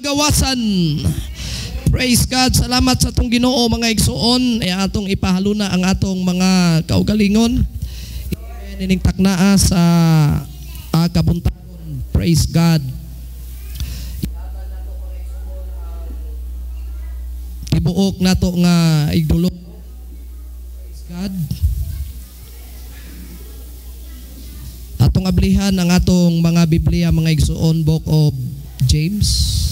kagawasan. Praise God. Salamat sa atong Ginoo, mga igsuon. E atong ipahaluna ang atong mga kaugalingon. Ining taknaa sa kabuntagon. Praise God. Tibuok nato nga igdulong. Praise God. Atong ablihan ang atong mga Biblia, mga igsuon, Book of James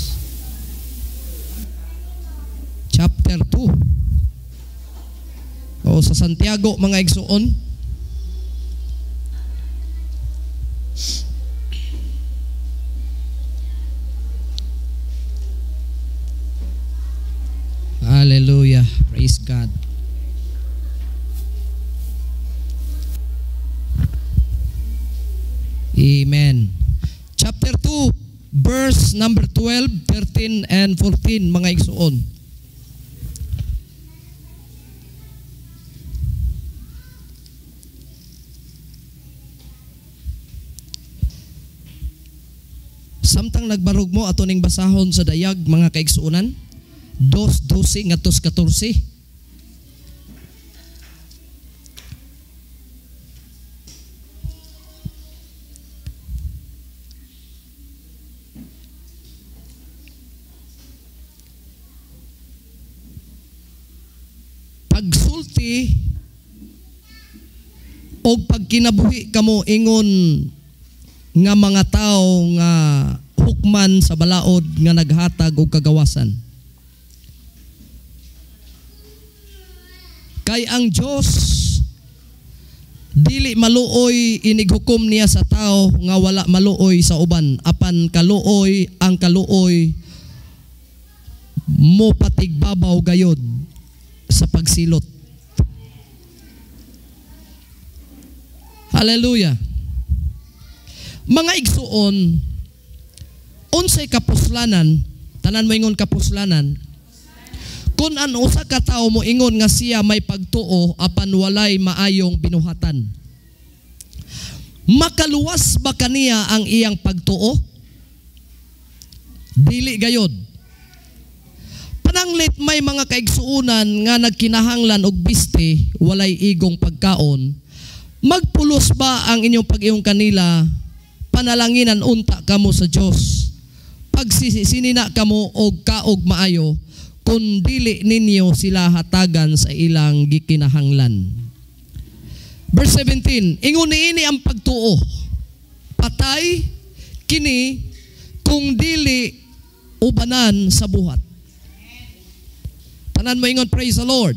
chapter 2. O sa Santiago, mga igsuon. Hallelujah. Praise God. Amen. Chapter 2, verse number 12, 13, and 14, mga igsuon. Samtang nagbarog mo ato ning basahon sa dayag, mga kaigsuonan, 2:12 ngadto 14. Pagsulti o pagkinabuhi kamo ingon nga mga tao nga hukman sa balaod nga naghatag og kagawasan. Kay ang Dios dili maluoy inighukom niya sa tao nga wala maluoy sa uban, apan kaluoy ang kaluoy mo patigbabaw gayod sa pagsilot. Hallelujah. Mga igsuon, unsay kapuslanan, tanan mo ingon kapuslanan, kung ang usa ka tawo mo ingon nga siya may pagtuo apan walay maayong binuhatan, makaluwas ba kaniya ang iyang pagtuo? Dili gayod. Pananglit may mga kaigsuonan nga nagkinahanglan og biste, walay igong pagkaon, magpulos ba ang inyong pag-iong kanila? Panalanginan unta kamo sa Dios. Pagsisinina kamo og kaog maayo, kun dili ninyo sila hatagan sa ilang gikinahanglan. Verse 17, ingon niini ang pagtuo, patay kini kung dili ubanan sa buhat. Tanan mo ingon, praise the Lord.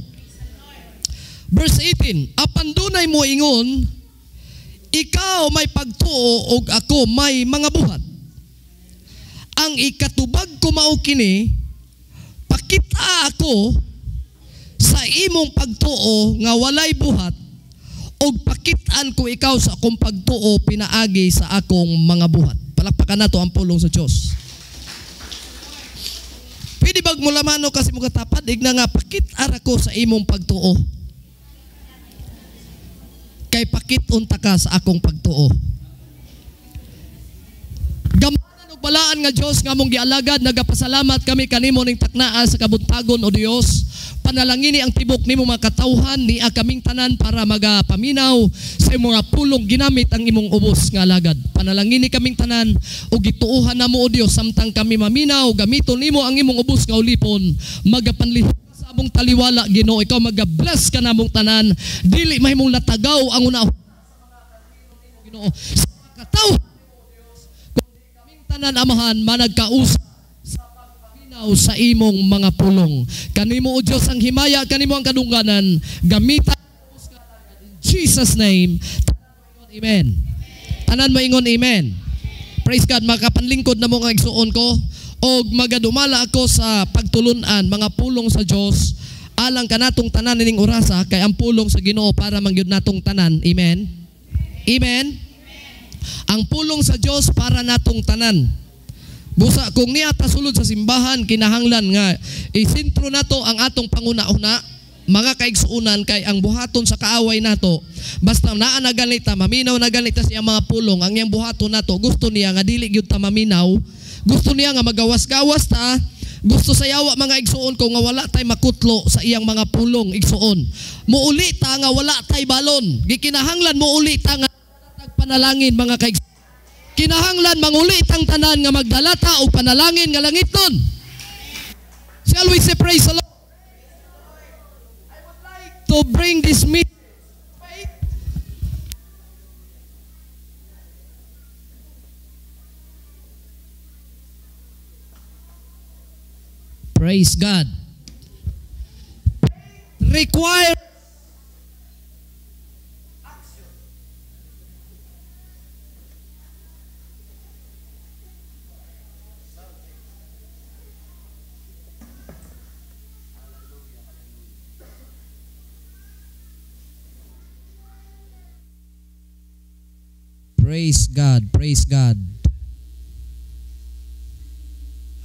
Verse 18, apan dunay mo ingon, ikaw may pagtuo og ako may mga buhat. Ang ikatubag ko mao kini, pakita ako sa imong pagtuo nga walay buhat, og pakitaan ko ikaw sa akong pagtuo pinaagi sa akong mga buhat. Palakpakan nato ang pulong sa Dios. Pwede bag mo lamano kasi mo katapad, igna nga pakit-ara ko sa imong pagtuo. Kay pakit-unta ka sa akong pagtuo. Gamanan og balaan nga Dios nga among gialagad, nagapasalamat kami kanimo ning taknaa sa kabuntagon o Dios. Panalangini ang tibok nimo mga katawhan niya kaming tanan para magapaminaw sa imong mga pulong ginamit ang imong ubos nga alagad. Panalangini kaming tanan ug gituohan namo o Dios samtang kami maminaw, gamiton nimo ang imong ubos nga ulipon, magapanlihok sa among taliwala Ginoo, ikaw magabless ka namong tanan, dili mahimong latagaw ang una Ginoo sa katawhan kaming tanan Amahan managkausap sa imong mga pulong. Kanimo o Dios ang himaya, kanimo ang kadungganan. Gamitan in Jesus name. Amen. Tanan mo ingon amen. Praise God. Makapanlingkod na mo nga igsuon ko og magadumala ako sa pagtulun-an mga pulong sa Dios alang kanatong tanan nining orasa, kay ang pulong sa Ginoo para mangyud natong tanan. Amen. Amen. Ang pulong sa Dios para natong tanan. Busa kung niya tasulod sa simbahan, kinahanglan nga isentro nato ang atong panguna-una. mga kaigsuunan, kay ang buhaton sa kaaway nato, basta naa na ganita, maminaw na ganita sa iyang mga pulong, ang iyang buhaton nato, gusto niya nga dili gyud ta maminaw, gusto niya nga magawas-gawas ta, gusto sa yawa mga igsuon ko nga wala tay makutlo sa iyang mga pulong igsuon. Muuli ta nga wala tay balon. Gikinahanglan muuli ta nga panalangin mga kaigsuon. Kinahanglan manguli tang tanan nga magdala ta og panalangin nga langitnon. Shall we say praise the Lord? I would like to bring this meeting. Praise God. Require action. Praise God. Praise God.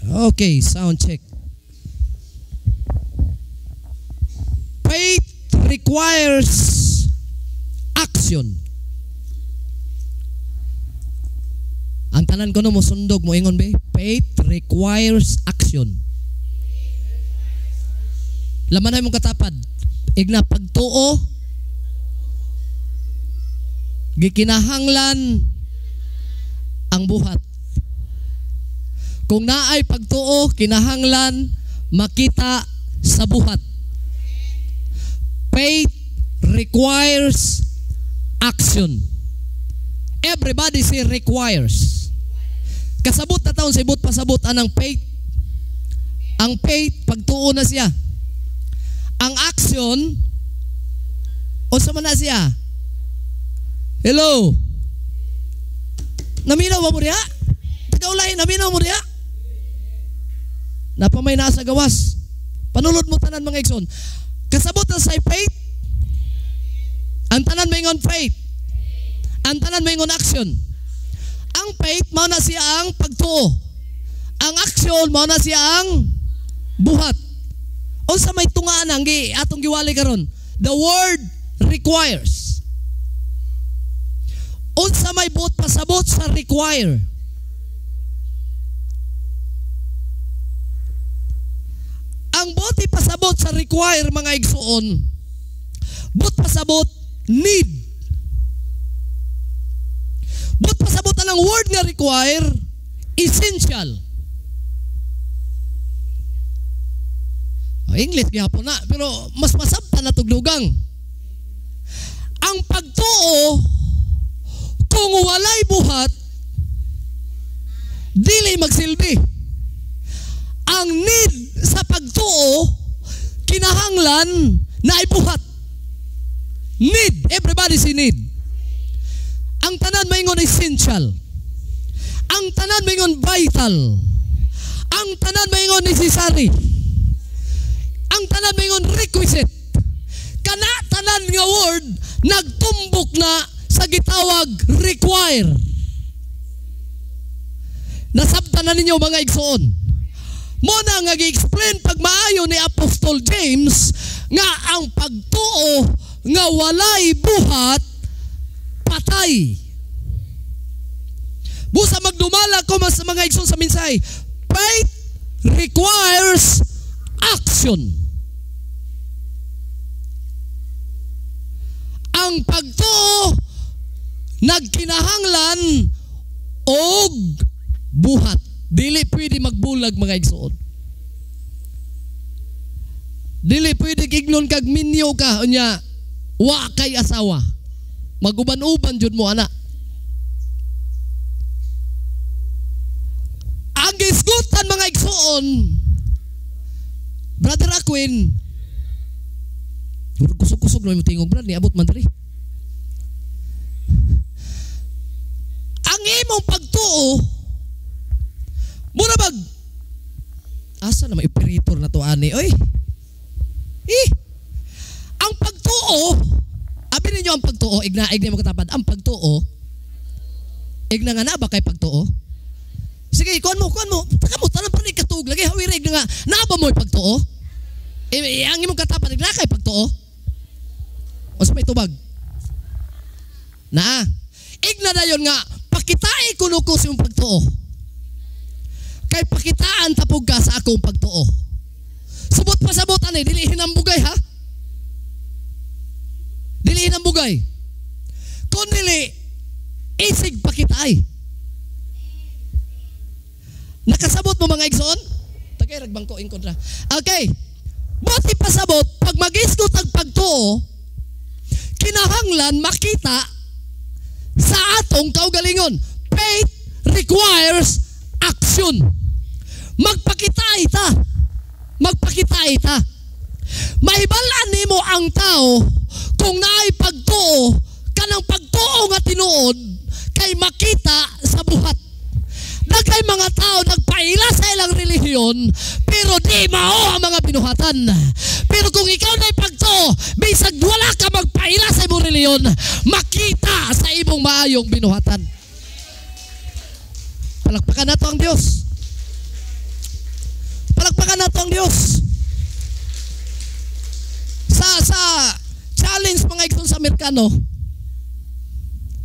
Okay, sound check. Faith requires action. Ang tanan ko no mo sundog mo ingon be, faith requires action. Laman ay mong katapad. Igna pagtuo gikinahanglan ang buhat. Kung naay pagtuo, kinahanglan makita sa buhat. Faith requires action. Everybody say requires. Kasabot na taon sa ibot pasabot anang faith. Ang faith, pagtuo na siya. Ang action, unsa man na siya? Hello? Naminaw ba mo riya? Tagaulahin, naminaw mo riya? Napamay na sa gawas. Panulod mo tanan mga igsoon. Kasabot na sa faith. Ang tanan maingon faith. Ang tanan maingon action. Ang faith mao na siya ang pagtuo. Ang action mao na siya ang buhat. Unsa may tungaan ang atong giwali karon? The word requires. Unsa may buot pasabot sa require? Ang buot pasabot sa require mga igsuon, buot pasabot need. Buot pasabot ang word nga require, essential. English gihapon na, pero mas masabtan na tugdugang. Ang pagtuo, kung walay buhat, dili magsilbi. Ang need sa pagtuo, kinahanglan na ibuhat. Need. Everybody say need. Ang tanan maingon essential. Ang tanan maingon vital. Ang tanan maingon necessary. Ang tanan maingon requisite. Kana tanan nga word nagtumbok na sa gitawag require. Nasabtan na ninyo mga igsoon. Muna nga gi-explain pagmaayo ni Apostol James nga ang pagtuo nga walay buhat patay. Busa magdumala ko mas sa mga igsoon sa mensahe. Faith requires action. Ang pagtuo nagkinahanglan og buhat. Dili pwede magbulag mga igsoon. Dili pwede gignon kag minyo ka unya wa kay asawa. Maguban-uban jud mo ana. Ang gisgutan mga igsoon, Brother Aquin, kusog-kusog na mo tingog brad, niabot man diri. Ang imong pagtuo, mura bag asa na may operator na to ani oy. Ang pagtuo, abi ninyo ang pagtuo, igna mo katapad, ang pagtuo, igna nga na ba kay pagtuo? Sige, kuan mo, taka mo, tanan pa ni katug, lagi hawira igna nga, naa ba mo'y pagtuo? Ang imong katapat na kay pagtuo. Unsa may tubag? Naa. Igna dayon nga pakitai kuno ko sa imong pagtuo. Kay pakitaan tapog ka sa akong pagtuo. Subot pasabot ani, dili hinambugay ha. Dili hinambugay. Kun dili isig pakitaay. Nakasabot mo mga igsoon? Tagay ragbangko in kontra. Okay. Buti pasabot pag magisgot ang pagtuo, kinahanglan makita sa atong kaugalingon. Faith requires action. Magpakita ita. Magpakita ita. Mahibal-an nimo ang tao kung naay pagtuo, kanang pagtuo nga tinuod kay makita sa buhat. Daghay mga tao nagpaila sa ilang relihiyon pero di mao ang mga binuhatan. Pero kung ikaw na'y pagtuo, bisag wala ka magpaila sa imong relihiyon, makita sa imong maayong binuhatan. Palakpakan nato ang Dios. Palakpakan nato ang Dios. Sa challenge mga igsoon sa Amerikano,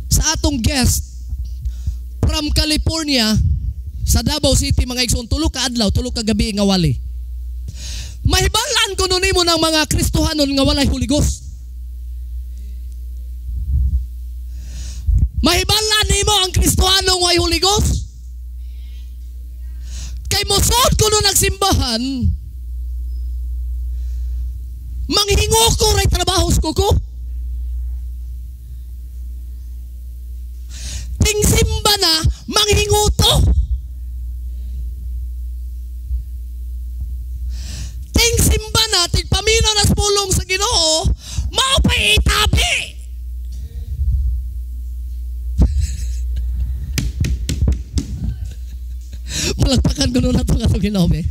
sa atong guest from California, sa Davao City mga igsoon, tulo ka adlaw, tulo ka gabi nga wali. Mahibalan kuno nimo ng mga Kristohanon nga walay Holy Ghost. Mahibalan nimo ang Kristohano nga walay Holy Ghost. Kay mosod kuno nagsimbahan, manghingo ko ray trabaho sa kuko. Ting simba na, manghinguto. Ting simba na, ting paminaw na sa pulong sa Ginoo, mao pa'y itabi. Palakpakan ko na ito nga itong Ginoo, eh.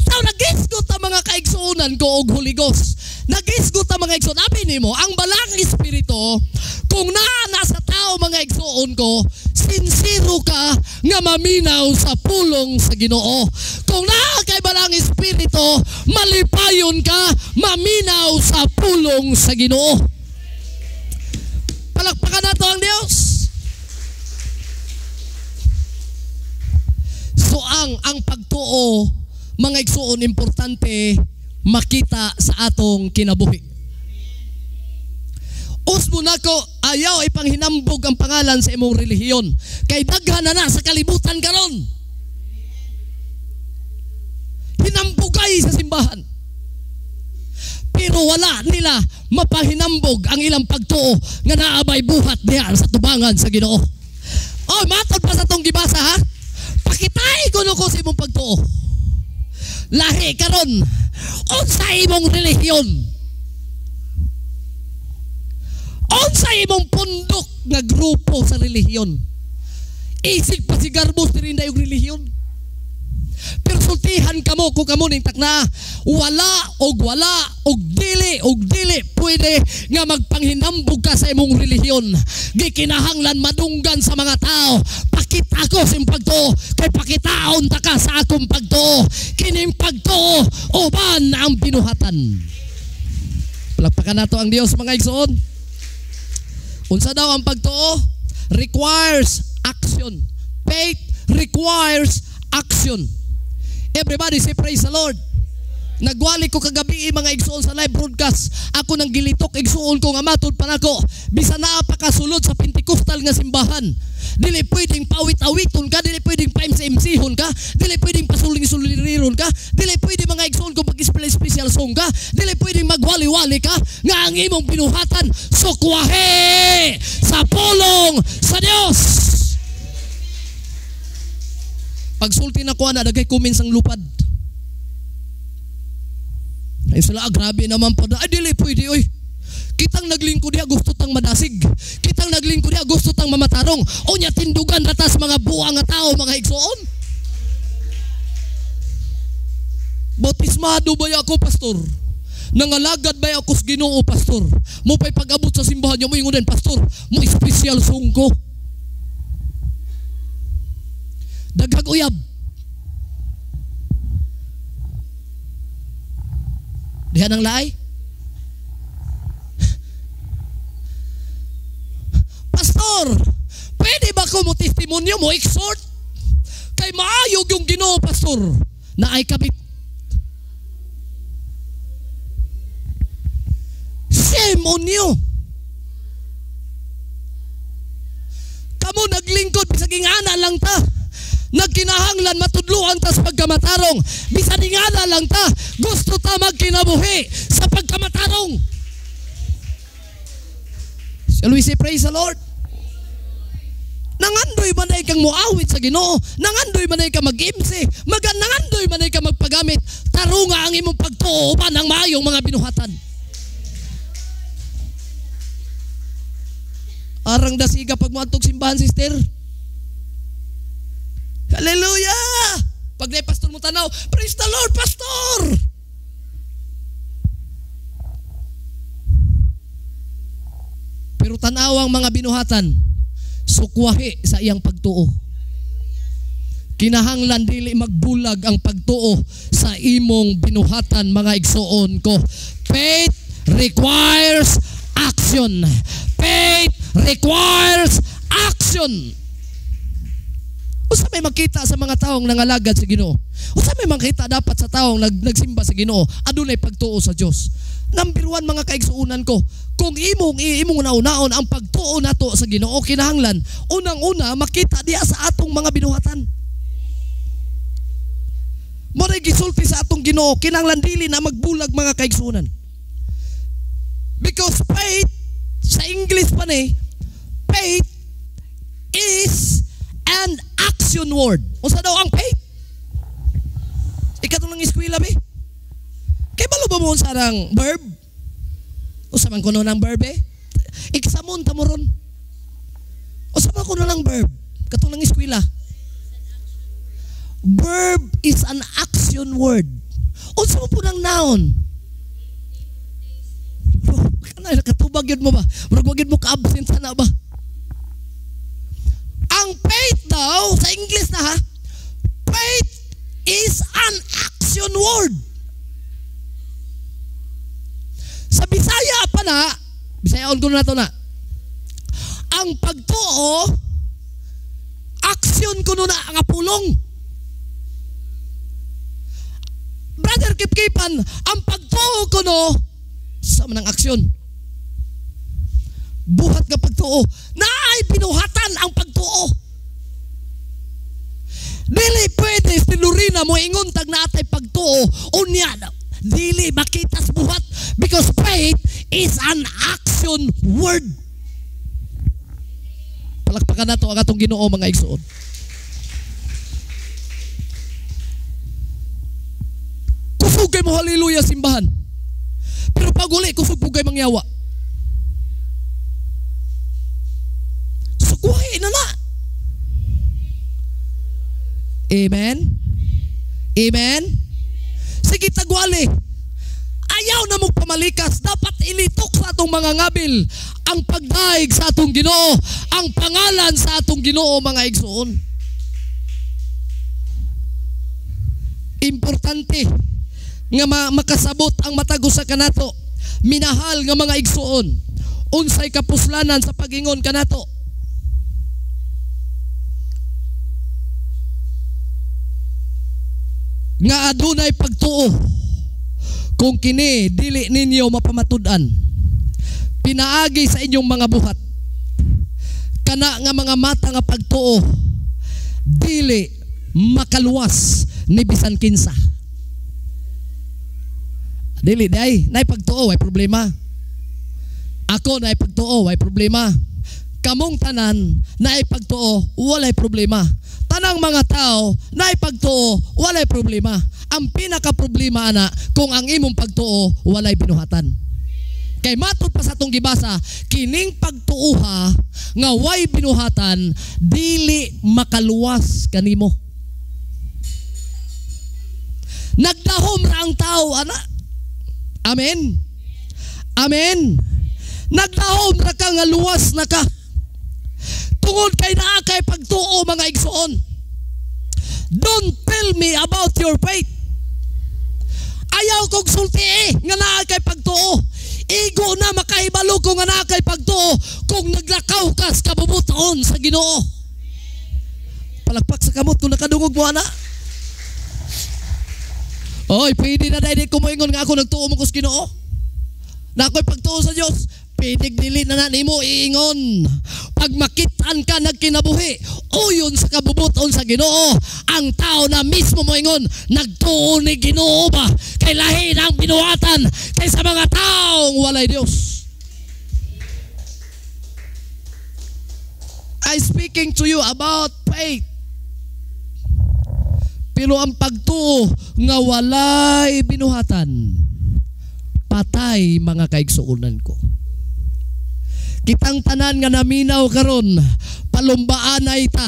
So, nagisgot ang mga kaigsuonan ko og Holy Ghost. Nagisgot ang mga igsuon. Abi nimo, ang balang espiritu, kung naa na sa tao mga igsuon ko, sinsiro ka nga maminaw sa pulong sa Ginoo. Kung naa kay balang espiritu, malipayon ka maminaw sa pulong sa Ginoo. Palakpakan nato ang Dios. So ang pagtuo mga igsuon importante makita sa atong kinabuhi. Usbo nako ayaw ipanghinambog ang pangalan sa imong relihiyon kay daghan na na sa kalibutan karon. Hinambugay sa simbahan. Pero wala nila mapahinambog ang ilang pagtuo nga naabay buhat diha sa tubangan sa Ginoo. Oh, matod pa sa tong gibasa ha. Pakitay kuno ko sa imong pagtuo. Lahi karon unsa imong relihiyon, unsa imong pundok nga grupo sa relihiyon. Isig pa si Garbos rinda yung relihiyon. Pero sultihan kamo kung kamo ning takna, wala og dili og dili pwede nga magpanghinambog ka sa imong relihiyon. Gikinahanglan madunggan sa mga tao. Pakita ko sa imong pagtuo kay pakitaon ta ka sa akong pagtuo. Kining pagtuo uban ang binuhatan. Palakpakan nato ang Dios mga igsoon. Unsa daw ang pagtuo? Requires action. Faith requires action. Everybody say praise the Lord. Nagwali ko kagabi mga igsoon sa live broadcast. Ako nang gilitok igsoon ko nga matud pa nako. Bisan naa pa kasulod sa Pentecostal nga simbahan. Dili pwedeng pawit-awiton ka, dili pwedeng pa-MC-MC-hon ka, dili pwedeng pasuling-suliron ka, dili pwede mga igsoon ko pag-special song ka, dili pwedeng magwali-wali ka nga ang imong binuhatan sukwahe sa pulong sa Dios. Pagsulti na ko na daghay comments ang lupad. Ay sila, grabe naman po. Ay dili pwede oy. Kitang naglingkod diha gusto tang madasig. Kitang naglingkod diha gusto tang mamatarong. Unya tindugan ratas mga buang nga tao mga igsoon. Bautismado ba ako pastor? Nangalagad ba ako sa Ginoo pastor? Mo pa'y pag-abot sa simbahan niyo mo ingon pastor, mo espesyal sungko. Daghag uyab. Diha nang laay. Pastor, pwede ba ko mo testimonyo mo exhort? Kay maayog yung Ginoo, pastor, na ay kabit. Shame on you. Kamu naglingkod bisag ingana lang ta. Nagkinahanglan matudluan ta sa pagkamatarong. Bisan ingana lang ta, gusto ta magkinabuhi sa pagkamatarong. Shall we say praise the Lord? Nangandoy man ay kang muawit sa Ginoo, nangandoy man ay kang mag-imsi, nangandoy man ay kang magpagamit, tarunga ang imong pagtuo uban ang maayong mga binuhatan. Arang dasiga pag muadtog simbahan, sister. Hallelujah! Pag na pastor mo tanaw, praise the Lord, pastor! Pero tanaw ang mga binuhatan, sukwahi sa iyang pagtuo. Kinahanglan dili magbulag ang pagtuo sa imong binuhatan, mga igsoon ko. Faith requires action. Faith requires action. Usa may makita sa mga taong nangalagad sa Ginoo. Usa may makita dapat sa taong nagsimba sa Ginoo, adunay pagtuo sa Dios. Number 1, mga kaigsuonan ko, kung imong naunaon ang pagtuo nato sa Ginoo, kinahanglan unang-una makita diya sa atong mga binuhatan. Mo ray gisulti sa atong Ginoo, kinahanglan dili na magbulag, mga kaigsuonan. Because faith, sa English pa ni, faith is an action word. Unsa daw ang faith? Ikatong nang eskwela be. Kay balo ba mo unsa ang verb? Unsa man kuno ng verb eh? Iksamon ta mo ron. Unsa man kuno ng verb? Katong nang eskwela. Verb is an action word. Unsa man po ng noun? Kanay nakatubag yun mo ba? Murag wag yun mo ka-absent sana ba? Ang faith daw, sa English na ha, faith is an action word. Sa Bisaya pa na, Bisayaon ko na to na, ang pagtuo, action ko na ang apulong. Brother Kipkipan, ang pagtuo ko no, sa manang aksyon. Buhat nga pagtuo, naay binuhatan ang pagtuo. Dili pwede si Lorena mo ingon tag naatay pagtuo, unya dili makitas buhat, because faith is an action word. Palakpakan nato ang atong Ginoo, mga igsoon. Kusog kay mo hallelujah simbahan. Pero pag uli, kusog po kay mangyawa. Sukuhin na na. Amen? Amen? Sige, tagwali. Ayaw na mong pamalikas. Dapat ilitok sa atong mga ngabil ang pagdaig sa atong Ginoo, ang pangalan sa atong Ginoo, mga igsoon. Importante nga makasabot ang matag usa kanato. Minahal nga mga igsoon, unsay kapuslanan sa pagingon kanato? Nga adunay pagtuo, kung kini dili ninyo mapamatud-an pinaagi sa inyong mga buhat, kana nga mga mata nga pagtuo dili makaluwas ni bisan kinsa. Dili day, nay pagtuo way problema. Ako nay pagtuo way problema. Kamong tanan nay pagtuo walay problema. Tanang mga tao nay pagtuo walay problema. Ang pinaka problema ana kung ang imong pagtuo walay binuhatan. Kay matud pa sa atong gibasa, kining pagtuoha nga way binuhatan dili makaluwas kanimo. Nagdahom ra ang tao ana. Amen. Amen. Nagdahom ra ka nga luwas na ka. Tungod kay naa kay pagtuo, mga igsoon. Don't tell me about your faith. Ayaw kog sulti nga naa kay pagtuo. Igo na makahibalo ko nga naa kay pagtuo kung naglakaw ka sa kabubuton sa Ginoo. Palakpak sa kamot kung nakadungog mo ana. Oy, pwede na dahil ko moingon nga ako nagtuo mo ko sa Ginoo. Na ako'y pagtuo sa Dios. Pwede dili na na nimo iingon. Pag makitaan ka nagkinabuhi, uyon sa kabubuton sa Ginoo, ang tao na mismo moingon, nagtuo ni Ginoo ba? Kay lahi ang binuhatan kaysa mga taong walay Dios. I speaking to you about faith. Pero ang pagtuo nga walay binuhatan, patay mga kaigsuonan ko. Kitang tanan nga naminaw karon, palumbaan na ita.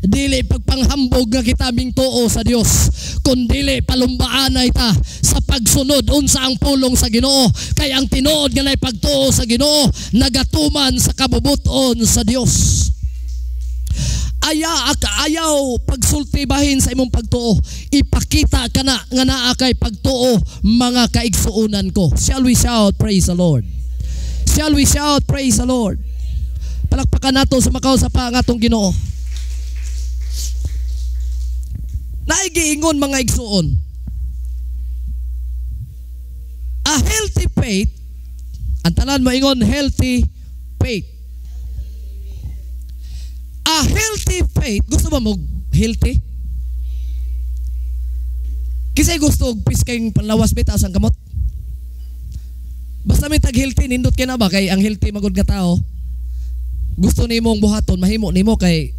Dili pagpanghambog nga kita ming tuo sa Dios, kundili palumbaan na ita sa pagsunod unsa ang pulong sa Ginoo. Kay ang tinuod nga nay pagtuo sa Ginoo nagatuman sa kabubuton sa Dios. Ayaw pagsulti bahin sa imong pagtuo. Ipakita ka na nga naa kay pagtuo mga kaigsuonan ko. Shall we shout praise the Lord? Shall we shout praise the Lord? Palakpakan nato sa makaw sa pangatong Ginoo. Naigiingon mga igsuon. A healthy faith, ang tanan moingon healthy faith. A healthy faith, gusto ba mo healthy? Kisay gusto og piskeng panlawas bitaw ang kamot. Basta may tag healthy, nindot kay na ba kay ang healthy magud nga tao. Gusto nimong buhaton, mahimo nimo kay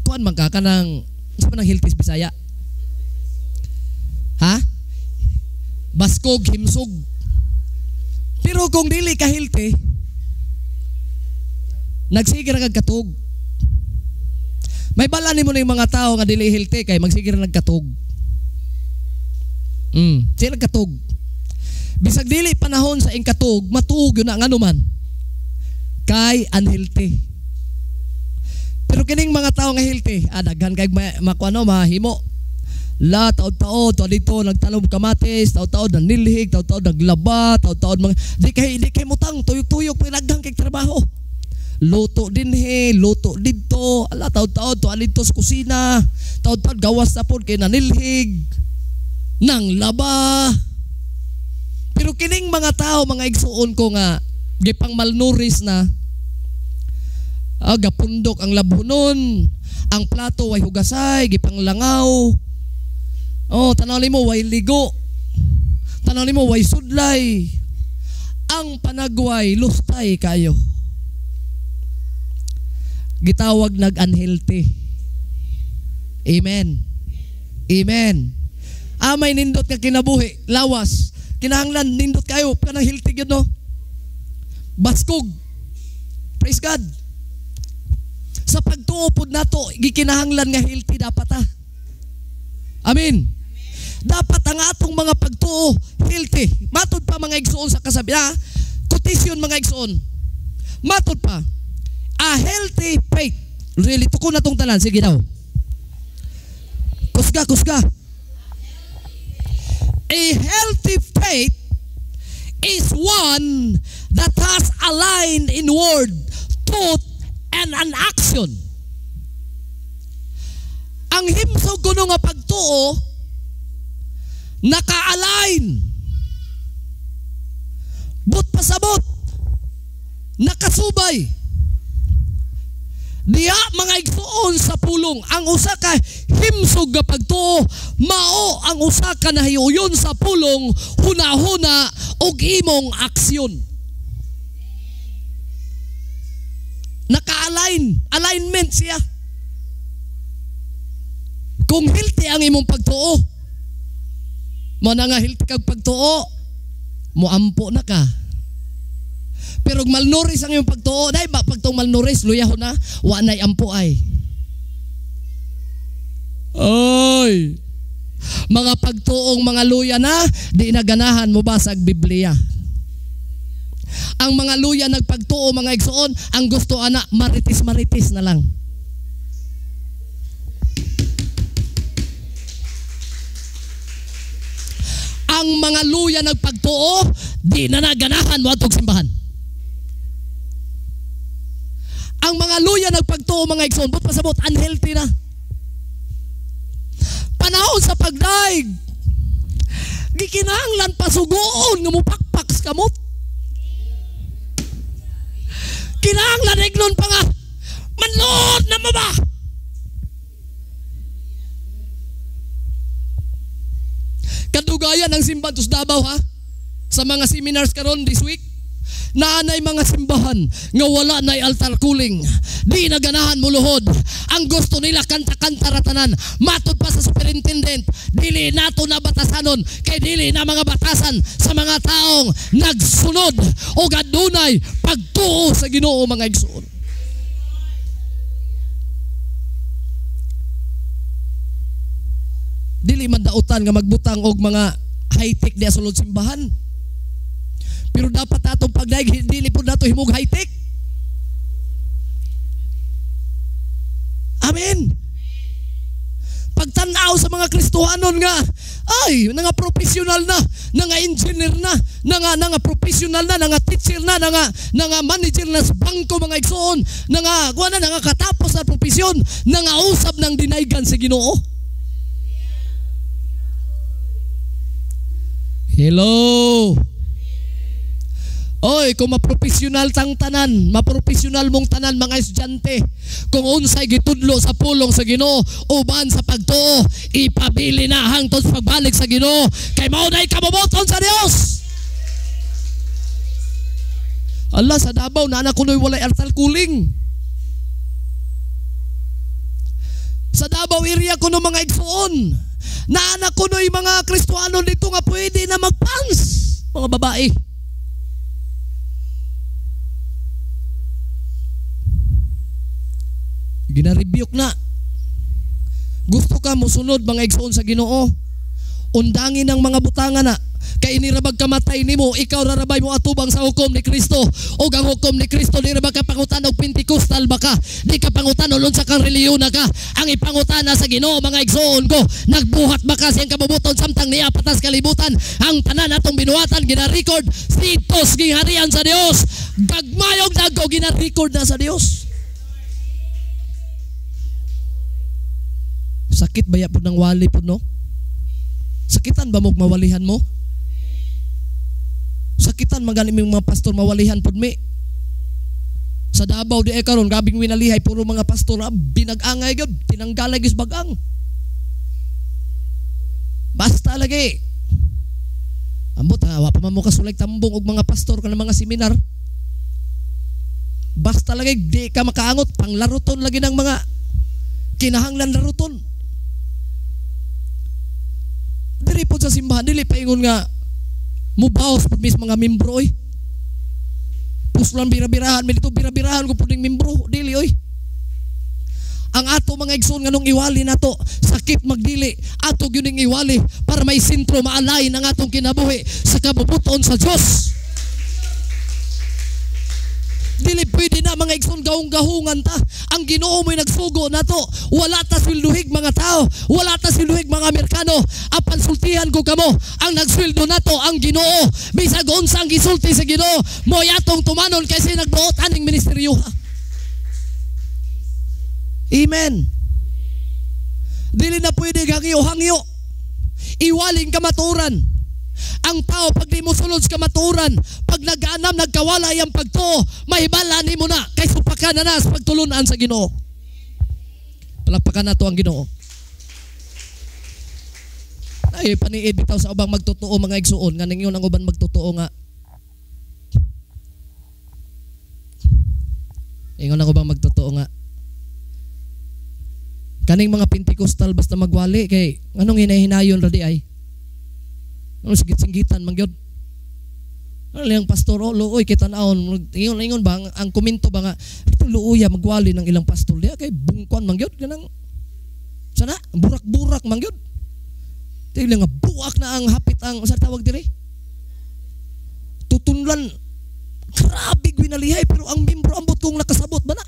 kuan man ka kanang unsa man ang healthy sa Bisaya? Ha? Baskog, himsog. Pero kung dili ka healthy, nagsige ra kag katug. May bala nimo ning mga tao nga dili healthy kay magsige ra nagkatug. Sila nagkatug. Bisag dili panahon sa ingkatug, matuog yun na ngano man. Kay unhealthy. Pero kining mga tao nga healthy, daghan kay makuano mahimo. La taod-taod to dito nagtanom kamatis, taod-taod nanilhig, taod-taod naglaba, taod-taod mga di kay mutang tuyok-tuyok pero daghan kay trabaho. Luto dinhi, luto didto, ala taod-taod to dito sa kusina, taod-taod gawas na pod kay nanilhig nang laba. Pero kining mga tao, mga igsuon ko nga gipang malnourished na, gapundok ang labhunon, ang plato way hugasay, gipang langaw. Oh, tanaw nimo way ligo. Tanaw nimo way sudlay. Ang panagway lustay kayo. Gitawag nag-unhealthy. Amen. Amen. May nindot nga kinabuhi, lawas. Kinahanglan nindot kayo kanang healthy gyud no. Baskog. Praise God. Sa pagtuo pod nato gikinahanglan nga healthy dapat ha. Amen. Dapat ang atong mga pagtuo healthy. Matud pa mga igsoon sa kasabihan, quotation mga igsoon. Matud pa. A healthy faith. Really tuko na tong tanan, sige daw. Kusga, kusga. A healthy faith is one that has aligned in word, thought, and an action. Ang himsog kuno nga pagtuo naka-align. But pasabot, nakasubay. Diha mga igsuon sa pulong, ang usa ka himsog nga pagtuo mao ang usa ka nahiuyon sa pulong, hunahuna ug imong aksyon. Naka-align, alignment siya. Kung healthy ang imong pagtuo, mo na nga healthy kag pagtuo, moampo na ka. Pero malnourished ang imong pagtuo, dai ba pagtuong malnourished, luyahon na, wa nay ampo ay. Oy. Mga pagtuong mga luya na, di na ganahan mo basag Biblia. Ang mga luya nagpagtuo mga igsoon, ang gusto ana maritis-maritis na lang. Ang mga luya nagpagtuo, di na naganahan moadtog simbahan. Ang mga luya nagpagtuo, mga igsoon, but pasabot, unhealthy na. Panahon sa pagdaig, gikinahanglan pasugoon nga mupakpak sa kamot. Kinahanglan iglon pa nga, manlood na mo ba? Kadugayan ang simbahan tos Davao ha, sa mga seminars karon this week, naanay mga simbahan nga wala na'y altar cooling. Di naganahan muluhod. Ang gusto nila kanta-kanta ratanan. Matod pa sa superintendent, dili nato na batasanon kay dili na mga batasan sa mga taong nagsunod o adunay pagtuo sa Ginoo, mga igsoon. Dili man dautan nga magbutang og mga high-tech diya sa sulod simbahan. Pero dapat atong pagdaig, dili po nato himog high-tech. Amen. Pagtanaw sa mga Kristohanon nga, ay, nga professional na, nga engineer na, nga professional na, nga teacher na, nga manager na sa bangko, mga igsoon, nga kuha na, nga katapos sa profesyon, nga usab ng dinaygan sa Ginoo. Hello. Oy, kung maprofesional tang tanan, maprofesional mong tanan mga estudyante, kung unsay gitudlo sa pulong sa Ginoo uban sa pagtuo, ipabili na hangtod sa pagbalik sa Ginoo, kay mao nay kabubuton sa Dios. Allah, sa Davao na anak kunoy walay altar cooling. Sa Davao area kuno mga igsoon, na anak kunoy mga Kristohanon dito nga pwede na magpans, mga babae. Gina-rebuke na. Gusto ka musunod mga igsoon sa Ginoo, undangin ang mga butangan na. Kay inirabag kamatay nimo, ikaw rarabay mo atubang sa hukom ni Kristo. Og ang hukom ni Kristo di ra ba ka pangutan og Pentecostal ba ka? Di ka pangutan og unsa kang relihiyon na ka. Ang ipangutana sa Ginoo mga igsoon ko, nagbuhat ba ka siyang kabubuton samtang niya patas kalibutan? Ang tanan atong binuhatan gina-record sitos gingharian sa Dios. Gagmayog dagko gina-record na sa Dios. Sakit ba ya pud ng wali pud no? Sakitan ba mo mawalihan mo? Sakitan magani ming mga pastor mawalihan pud mi. Sa Davao di ay karon gabing winalihay puro mga pastor binag-angay gyud, tinanggalay gyud bagang. Basta lagi. Ambot ha, wa pa man mo kasulay tambong og mga pastor kanang mga seminar. Basta lagi di ka makaangot, panglaruton lagi ng mga kinahanglan laruton. Diri po sa simbahan dili paingon nga mubaos pud mis mga membro oy. Puslan bira-birahan mi dito, bira-birahan ko pud ning membro dili oy. Ang ato mga igsoon nganong iwali nato, sakit magdili, ato gyud ning iwali para may sentro maalay ang atong kinabuhi sa kabubuton sa Dios. Dili pwede na mga igsoon gahong-gahungan ta. Ang Ginoo mo'y nagsugo nato. Wala ta swelduhig mga tao, wala ta swelduhig mga Amerikano. Apan sultihan ko kamo, ang nagsweldo nato ang Ginoo. Bisag unsa ang gisulti sa Ginoo, mo'y atong tumanon kaysa nagbuot aning ministeryo. Amen. Dili na pwede hangyo-hangyo. Iwaling kamaturan. Ang tao pag di mo sulod sa kamaturan, pag nag-anam, nagkawala ang pagtuo, mahibala ni mo na, kay supakan na na sa pagtulunan sa Ginoo. Palakpakan nato ang Ginoo. Ay, paniid bitaw sa ubang magtotoo mga igsuon, nga ningon ang uban magtotoo nga. Ingon ang ubang magtotoo nga. Kaning mga Pentecostal basta magwali kay anong hinahinayon ra di ay. Ano sigit-singgitan man gyud. Ano lang pastor, oh, luoy kay tan-awon, ingon ba ang komento ba nga ito luoya magwali ng ilang pastor diha kay bungkuan man gyud kanang sana burak-burak man gyud. Tignan nga buak na ang hapit ang sa tawag dire. Tutunlan grabe gwinalihay pero ang membro ambot kung nakasabot ba na.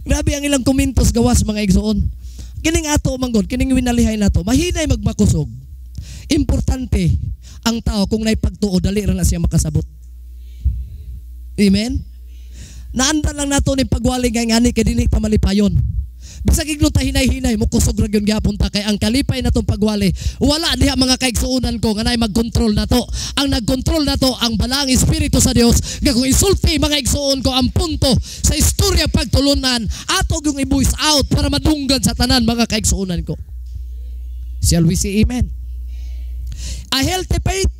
Grabe ang ilang komentos gawas mga igsoon. Kining ato manggod, kining winalihay nato, mahinay magmakusog. Importante ang tao kung naipagtuo, dali ra na siya makasabot. Amen? Naanda lang nato ni pagwali nga ngani kay dinhi ta malipayon. Bisag igno ta hinay-hinay, mukusog ra gyud gyapon ta kay ang kalipay natong pagwali. Wala diha mga kaigsuonan ko nga naay magkontrol nato. Ang nagkontrol nato ang balaang espiritu sa Dios. Nga kung isulti mga igsuon ko ang punto sa istorya pagtulunan, ato gyung i-voice out para madunggan sa tanan mga kaigsuonan ko. Shall we say amen? A healthy faith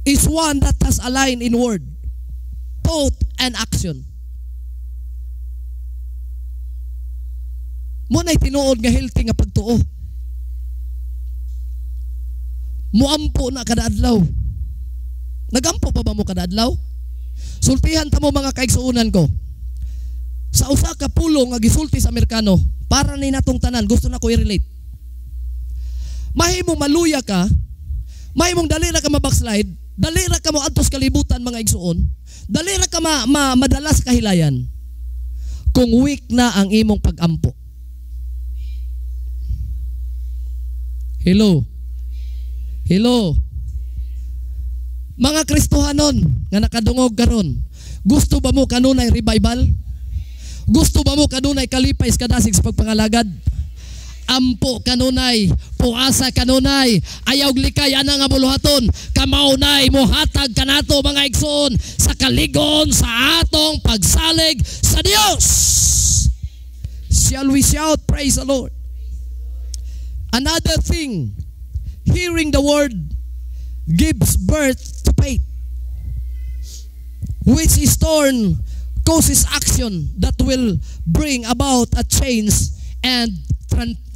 is one that has aligned in word, thought, and action. Mo na'y tinuod nga healthy nga pagtuo. Muampo na kada adlaw. Nagampo pa ba mo kada adlaw? Sultihan ta mo mga kaigsuonan ko. Sa usa ka pulong nga gisulti sa Amerikano, para ni natong tanan, gusto na ko i-relate. Mahimong maluya ka, mahimong dali ra ka ma-backslide, dali ra ka mo adtos kalibutan mga igsuon, dali ra ka madala sa kahilayan kung weak na ang imong pagampo. Hello. Hello. Mga Kristohanon nga nakadungog karon, gusto ba mo kanunay revival? Gusto ba mo kanunay kalipay sa kadasig sa pagpangalagad? Ampo kanunay, puasa kanunay, ayaw likay ana nga buluhaton, kamaunay mohatag kanato mga igsoon sa kaligon sa atong pagsalig sa Dios. Shall we shout praise the Lord? Another thing, hearing the word gives birth to faith, which is turn causes action that will bring about a change and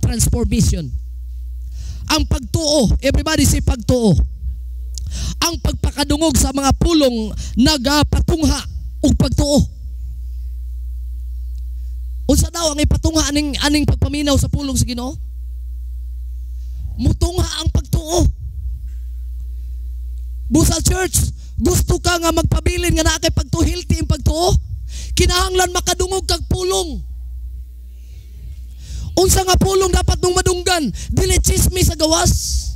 transformation. Ang pagtuo, everybody say pagtuo. Ang pagpakadungog sa mga pulong nagapatungha og pagtuo. Unsa daw ang ipatungha aning pagpaminaw sa pulong sa Ginoo? Mutungha ang pagtuo. Busal Church, gusto ka nga magpabilin nga naa kay pagtuo, healthy ang pagtuo? Kinahanglan makadungog kag pulong. Unsa nga pulong dapat mong madunggan? Dili chismis sa gawas.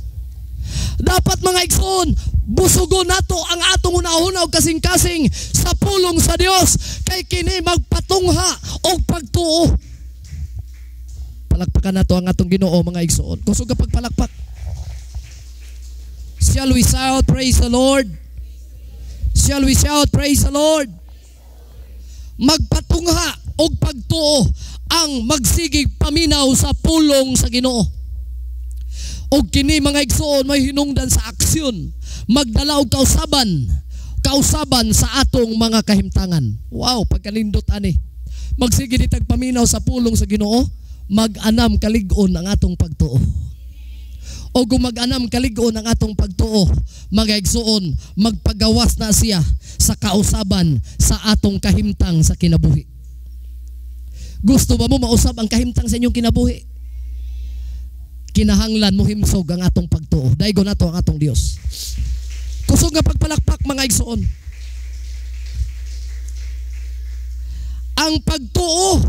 Dapat mga igsoon, busugon nato ang atong una-una og kasing-kasing sa pulong sa Dios kay kini magpatungha og pagtuo. Palakpakan nato ang atong Ginoo mga igsoon. Kusog ka pagpalakpak. Shall we shout praise the Lord? Shall we shout praise the Lord? Magpatungha og pagtuo ang magsigig paminaw sa pulong sa Ginoo. Og kini mga igsoon may hinungdan sa aksyon, magdala og kausaban sa atong mga kahimtangan. Wow, pagkanindot ani. Magsige ditag paminaw sa pulong sa Ginoo, mag-anam kalig-on ang atong pagtuo. O kung mag-anam kalig-on ang atong pagtuo, mga igsoon, magpagawas na siya sa kausaban sa atong kahimtang sa kinabuhi. Gusto ba mo mausab ang kahimtang sa inyong kinabuhi? Kinahanglan mo himsog ang atong pagtuo. Daigo nato ang atong Dios. Kusog nga pagpalakpak mga igsoon. Ang pagtuo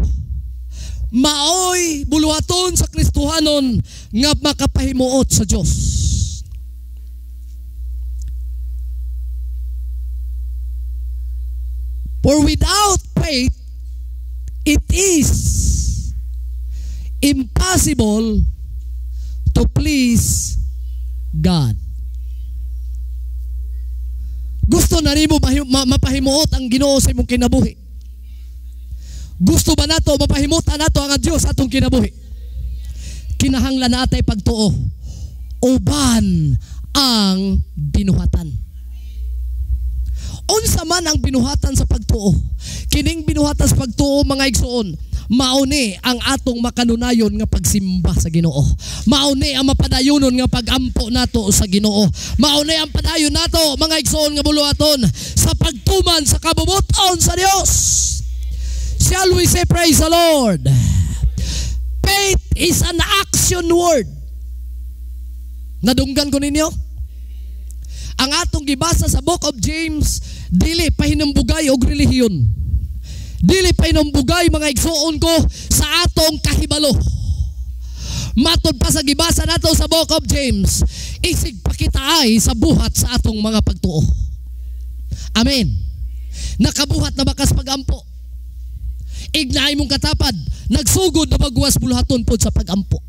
maoy buluhaton sa Kristohanon nga makapahimuot sa Dios. For without faith, it is impossible to please God. Gusto na nimo mapahimuot ang Ginoo sa imong kinabuhi? Gusto ba nato mapahimutan nato ang Dios atong kinabuhi? Kinahanglan natay pagtuo uban ang binuhatan. Unsa man ang binuhatan sa pagtuo? Kining binuhatan sa pagtuo mga igsoon, mauni ang atong makanunayon nga pagsimba sa Ginoo. Mauni ang mapadayonon nga pagampo nato sa Ginoo. Mauni ang padayon nato mga igsoon nga buluhaton sa pagtuman sa kabubuton sa Dios. Shall we say praise the Lord? Faith is an action word. Nadunggan ko ninyo? Ang atong gibasa sa Book of James, dili pahinumbugay og relihiyon. Dili pahinumbugay mga igsoon ko sa atong kahibalo. Matod pa sa gibasa nato sa Book of James, isig pakitaay sa buhat sa atong mga pagtuo. Amen. Nakabuhat na bakas pagampo. Ignaay mong katapad, nagsugod na bagwas buluhaton pod sa pagampo.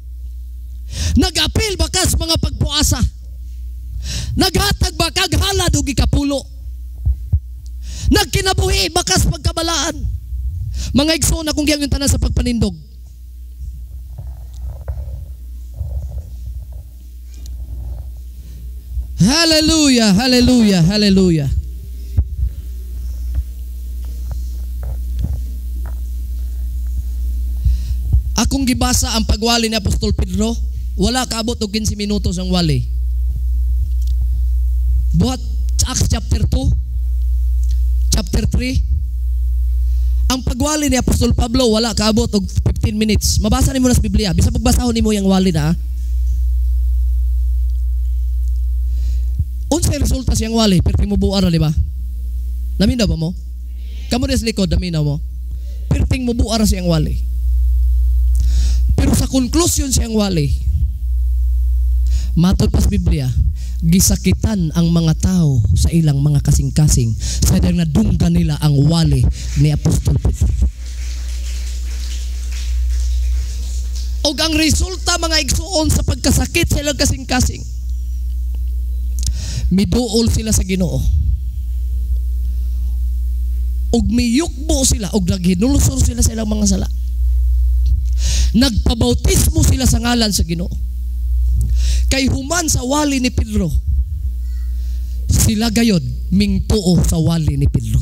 Nagapil bakas mga pagpuasa. Naghatag ba kag halad og ikapulo. Nagkinabuhi bakas pagkabalaan. Mga igsoon, akong giyang yung tanan sa pagpanindog. Hallelujah, hallelujah, hallelujah. Akong gibasa ang pagwali ni Apostol Pedro, wala kaabot og 15 minutos ang wali. Buhat Acts chapter 2, chapter 3. Ang pagwali ni Apostol Pablo wala kaabot og 15 minutes. Mabasa nimo na sa Biblia. Bisag pagbasahon nimo yang wali na. Unsay resulta siyang wali? Perti mo buar na, di ba? Naminaw ba mo? Kamo des likod, naminaw mo? Perting mo buar siyang wali. Pero sa konklusyon siyang wali, matod pas Biblia, gisakitan ang mga tao sa ilang mga kasing-kasing sa dahil nadunggan nila ang wali ni Apostol Pedro. Og ang resulta mga igsuon sa pagkasakit sa ilang kasing-kasing, miduol sila sa Ginoo. Og miyukbo sila, og naghinulsol sila sa ilang mga sala. Nagpabautismo sila sa ngalan sa Ginoo. Kay human sa wali ni Pedro, sila gayod mingtuo sa wali ni Pedro.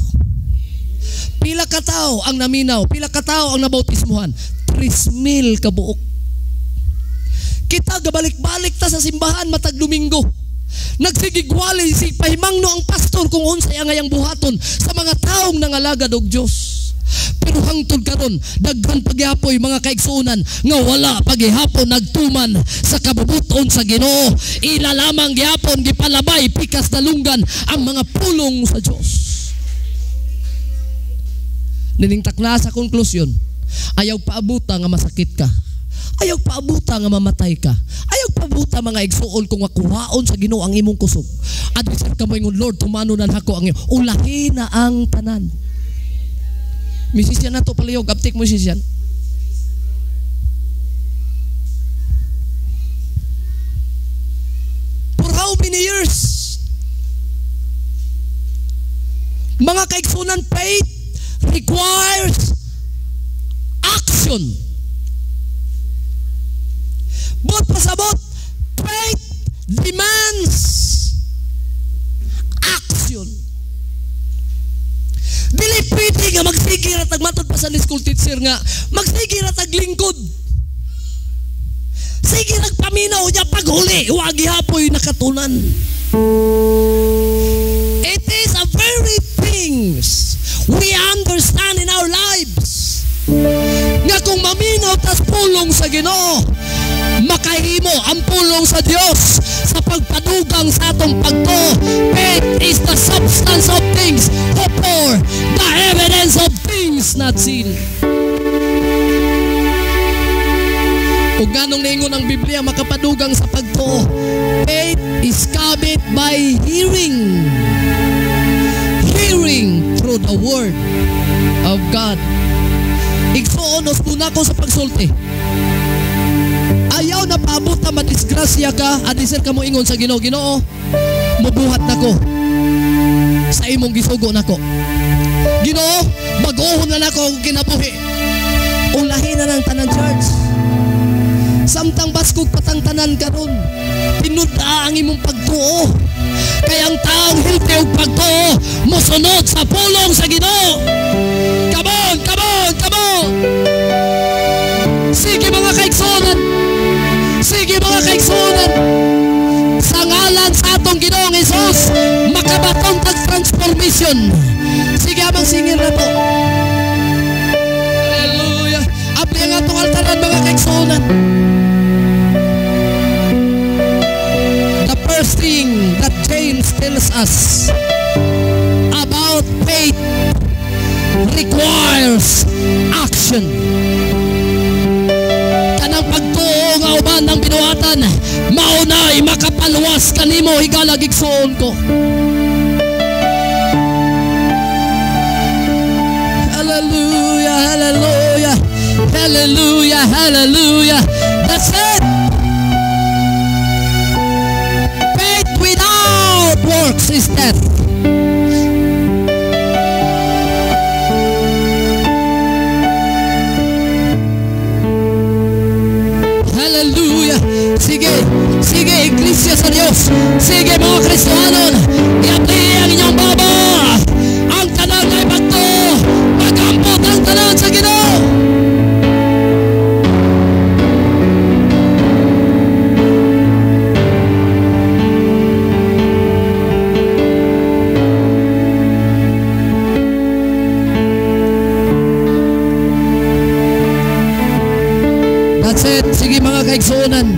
Pila ka tao ang naminaw, pila ka tao ang nabautismuhan, 3,000 kabuok. Kita gabalik-balik ta sa simbahan matag Domingo. Nagsigigwali si pahimangno ang pastor kung unsay ang ngayang buhaton sa mga taong nangalagad og Dios. Pero hangtod karon daghan pagyapoy mga kaigsuonan nga wala paghihapon nagtuman sa kabubuton sa Ginoo. Ila lamang gihapon gipalabay pikas dalunggan ang mga pulong sa Dios. Niningtakna sa konklusyon, ayaw paabuta nga masakit ka. Ayaw paabuta nga mamatay ka. Ayaw paabuta mga igsuon kung makuhaon sa Ginoo ang imong kusog. At bisag ka mo ingon, Lord, tumano na nako ang iyong. Ulahi na ang tanan. Misisyan na to palihog, aptik mo sisyan. For how many years? Mga kaigsunan, faith requires action. But pasabot, faith demands action. Dili pwede nga magsige ra tag matod pa sa school teacher nga magsige ra tag lingkod. Sige rag paminaw niya paghuli, wa gihapoy nakatunan. It is a very things we understand in our lives. Nga kung maminaw tas pulong sa Ginoo, makahimo ang pulong sa Dios sa pagpadugang sa atong pagtuo. Faith is the substance of things hoped for, the evidence of things not seen. Ug nganong niingon ang Biblia makapadugang sa pagtuo, faith is cometh by hearing. Hearing through the word of God. Igsuon, usbuna ko sa pagsulti. Ayaw na paabot na madisgrasya ka, adisir ka mo ingon sa Ginoo, Ginoo, mubuhat nako sa imong gisugo nako. Ginoo, bag-ohon na nako ang kinabuhi. Ulahin na ng tanan church. Samtang baskog patang tanan karon, tinud-a ang imong pagtuo. Kay ang taong healthy og pagtuo mosunod sa pulong sa Ginoo. Come on, come on, come on. Sige mga kaigsuonan. Sige mga kaigsuonan. Sa ngalan sa atong Ginoong Hesus, makabaton tag transformation. Sige amang singir na to. Hallelujah. Apli ang atong altaran mga kaigsuonan. The first thing that James tells us about faith requires action. Kanang pagtuo nga Tuman ang binuhatan, maunay makapaluwas kanimo, higala igsoon ko. Hallelujah, hallelujah, hallelujah, hallelujah. That's it. Faith without works is death. Hallelujah. Sige, sige, Iglesia sa Dios. Sige, mga Kristohanon, iapli ang inyong baba. Ang tanan ay bagto. Magampot ang tanan sa Ginoo. That's it. Sige, mga kaigsuonan,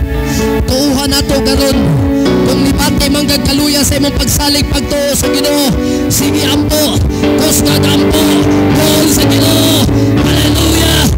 tuuhan nato karon. Kung nibati man kag kaluya sa imong pagsalig pagtuo sa Ginoo, sige ampo, kusgag ampo, tuon sa Ginoo. Hallelujah.